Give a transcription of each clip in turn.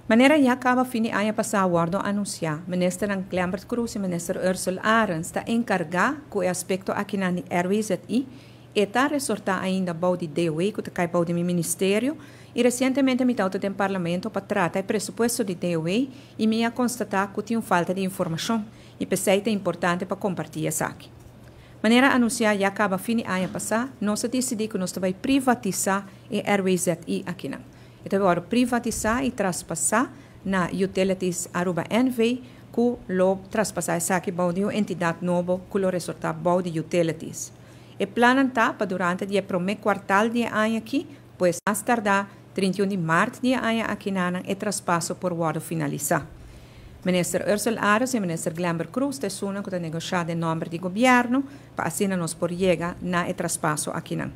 Manera ya caba fin di aña pasa a wordo anuncia, Ministernan Glenbert Croes y Minister Ursell Arends ta encarga cu e aspecto akinan di RWZI. E ta resorta ainda bou di DOW cu ta cay bou di mi ministerio y recientemente mi tawata den Parlamento pa trata e presupuesto di DOW y mi a constata cu tin un falta di informacion y p'esey ta importante pa comparti esaki. Manera anuncia ya caba fin di aña pasa, nos a dicidi cu nos ta bay privatisa e RWZI akinan. E ta wòrdu privatisá i traspasá na Utilities Aruba NV. ku lo traspasá esaki bou di un entidat nobo ku lo resortá bou di Utilities. E plannan ta pa durante di e promé kuartal di e aña aki, pues mas tardá 31 di mart di e aña akinanan e traspaso por wòrdu finalisá. Minister Ursell Arends i Minister Glenbert Croes ta esunnan ku ta negoshá den nòmber di gobièrnu pa asina nos por yega na e traspaso akinan.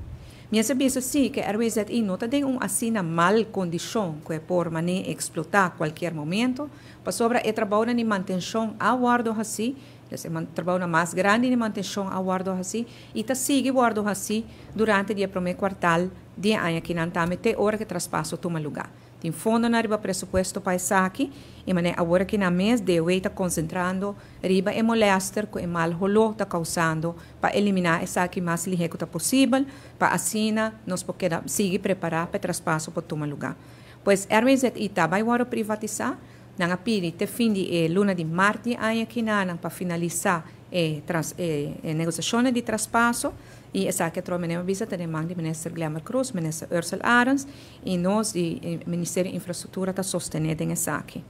Mi a sa bisa si ku RWZI no ta den un asina mal kondishon ku e por man'é eksplotá kualkier momento, pasobra e trabounan di mantenshon a wòrdu hasí, dus e trabounan mas grandi di mantenshon a wòrdu hasí i ta sigui wòrdu hasí durante di e promé kuartal di e aña kinan tambe te ora ku e traspaso tuma lugá. Tin fondonan riba presupuesto pa esaki i manera awor aki nan mes DOW ta konsentrando riba e molèster ku e mal holó ta kousando pa eliminá esaki mas lihé ku ta posibel pa asina nos por keda sigui prepará pa e traspaso por tuma lugá. Pues RWZI ta bai wòrdu privatisá. Nan a pidi te fin di e luna di mart di e aña aki nan pa finalisá e e negosiashonnan di traspaso i esaki atrobe manera mi a bisa ta den man di Minister Glenbert Croes, Minister Ursell Arends i nos di Ministerio di Infrastruktura ta sostené den esaki.